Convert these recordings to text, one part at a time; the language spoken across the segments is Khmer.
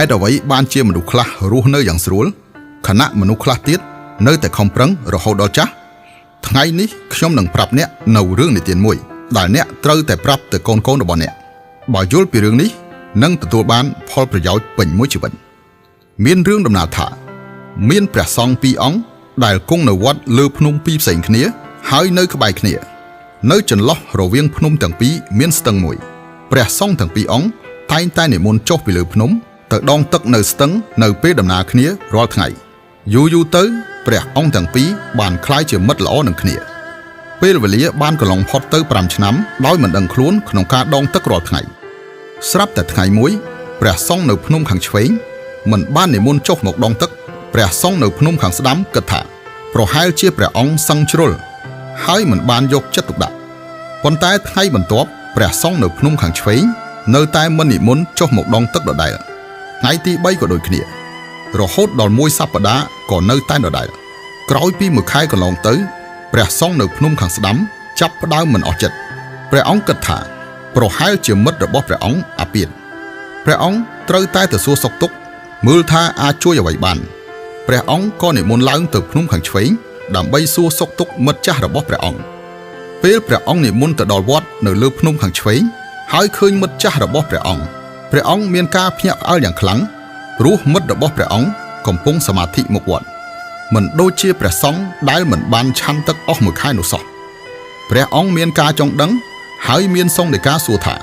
ហេតុអ្វីបានជាមនុស្សខ្លះរស់នៅយ៉ាងស្រួលខណៈមនុស្សខ្លះទៀតនៅតែខំប្រឹងរហូតដល់ចាស់ថ្ងៃនេះខ្ញុំនឹងប្រាប់អ្នកនៅរឿងនិទានមួយដែលអ្នកត្រូវតែប្រាប់ទៅកូនៗរបស់អ្នកបើយល់ពីរឿងនេះនឹងទទួលបានផលប្រយោជន៍ពេញមួយជីវិតមានរឿងដំណាលថាមានព្រះសង្ឃពីរអង្គដែលគង់នៅវត្តលើភ្នំពីរផ្សេងគ្នាហើយនៅក្បែរគ្នានៅចន្លោះរវាងភ្នំទាំងពីរមានស្ទឹងមួយព្រះសង្ឃទាំងពីរអង្គតែងតែនិមន្តចុះពីលើភ្នំទៅដងទឹកនៅស្ទឹងនៅពេលដំណើរគ្នារាល់ថ្ងៃយូរយូរទៅព្រះអង្គទាំងពីរបានក្លាយជាមិត្តល្អនឹងគ្នាពេលវេលាបានកន្លងផុតទៅ5ឆ្នាំដោយមិនដឹងខ្លួនក្នុងការដងទឹករាល់ថ្ងៃស្រាប់តែថ្ងៃមួយព្រះសង្ឃនៅភ្នំខាងឆ្វេងមិនបាននិមន្តចុះមកដងទឹកព្រះសង្ឃនៅភ្នំខាងស្ដាំគិតថាប្រហែលជាព្រះអង្គសឹងជ្រុលហើយមិនបានយកចិត្តទុកដាក់ប៉ុន្តែថ្ងៃបន្ទាប់ព្រះសង្ឃនៅភ្នំខាងឆ្វេងនៅតែមិននិមន្តចុះមកដងទឹកដដែលថ្ងៃទី3ក៏ដូចគ្នារហូតដល់មួយសប្តាហ៍ក៏នៅតែដដែលក្រោយពីមួយខែកន្លងទៅព្រះសង្ឃនៅភ្នំខាងស្ដាំចាប់ផ្ដើមមិនអស់ចិត្តព្រះអង្គគិតថាប្រហែលជាមិត្តរបស់ព្រះអង្គអាពាធព្រះអង្គត្រូវតែទៅសួរសុខទុក្ខមើលថាអាចជួយអ្វីបានព្រះអង្គក៏និមន្តឡើងទៅភ្នំខាងឆ្វេងដើម្បីសួរសុខទុក្ខមិត្តចាស់របស់ព្រះអង្គពេលព្រះអង្គនិមន្តទៅដល់វត្តនៅលើភ្នំខាងឆ្វេងហើយឃើញមិត្តចាស់របស់ព្រះអង្គព្រះអង្គមានការភ្ញាក់ផ្អើលយ៉ាងខ្លាំងព្រោះមិត្តរបស់ព្រះអង្គកំពុងសមាធិមុខវត្តមិនដូចជាព្រះសង្ឃដែលមិនបានឆាន់ទឹកអស់មួយខែនោះសោះព្រះអង្គមានការចង់ដឹងហើយមានសង្ឃដីកាសួរថា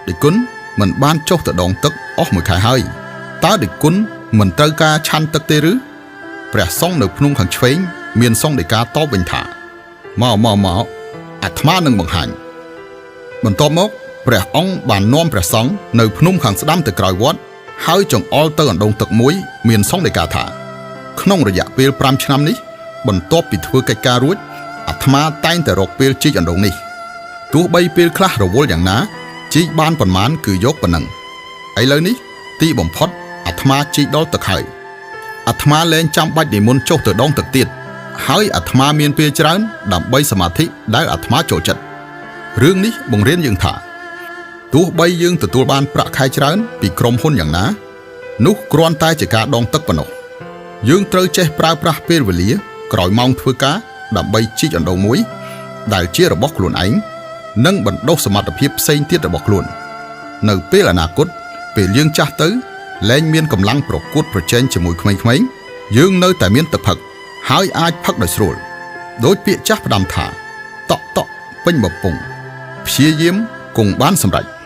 ដេចគុណមិនបានចុះទៅដងទឹកអស់មួយខែហើយតើដេចគុណមិនត្រូវការឆាន់ទឹកទេឬព្រះសង្ឃនៅភ្នំខាងឆ្វេងមានសង្ឃដីកាតបវិញថាមកមកមកអាត្មានឹងបង្ហាញបន្ទាប់មកព្រះអង្គបាននាំព្រះសង្ឃនៅភ្នំខាងស្ដាំទៅក្រោយវត្តហើយចង្អុលទៅអណ្ដូងទឹកមួយមានសង្ឃដីកាថាក្នុងរយៈពេល5ឆ្នាំនេះបន្ទាប់ពីធ្វើកិច្ចការរួចអាត្មាតែងតែរកពេលជីកអណ្ដូងនេះទោះបីពេលខ្លះរវល់យ៉ាងណាជីកបានប៉ុន្មានគឺយកប៉ុណ្ណឹងឥឡូវនេះទីបំផុតអាត្មាជីកដល់ទឹកហើយអាត្មាលែងចាំបាច់និមន្តចុះទៅដងទឹកទៀតហើយអាត្មាមានពេលច្រើនដើម្បីសមាធិដែលអាត្មាចូលចិត្តរឿងនេះបង្រៀនយើងថាទោះបីយើងទទួលបានប្រាក់ខែច្រើនពីក្រុមហ៊ុនយ៉ាងណានោះគ្រាន់តែជាការដងទឹកប៉ុណ្ណោះយើងត្រូវចេះប្រើប្រាស់ពេលវេលាក្រោយម៉ោងធ្វើការដើម្បីជីកអណ្ដូងមួយដែលជារបស់ខ្លួនឯងនិងបណ្ដុះសមត្ថភាពផ្សេងទៀតរបស់ខ្លួននៅពេលអនាគតពេលយើងចាស់ទៅលែងមានកម្លាំងប្រកួតប្រជែងជាមួយក្មេងៗយើងនៅតែមានទឹកផឹកហើយអាចផឹកដោយស្រួលដោយពាក្យចាស់ផ្ដាំថាតក់តក់ពេញបំពង់ព្យាយាមគង់បានសម្រេច។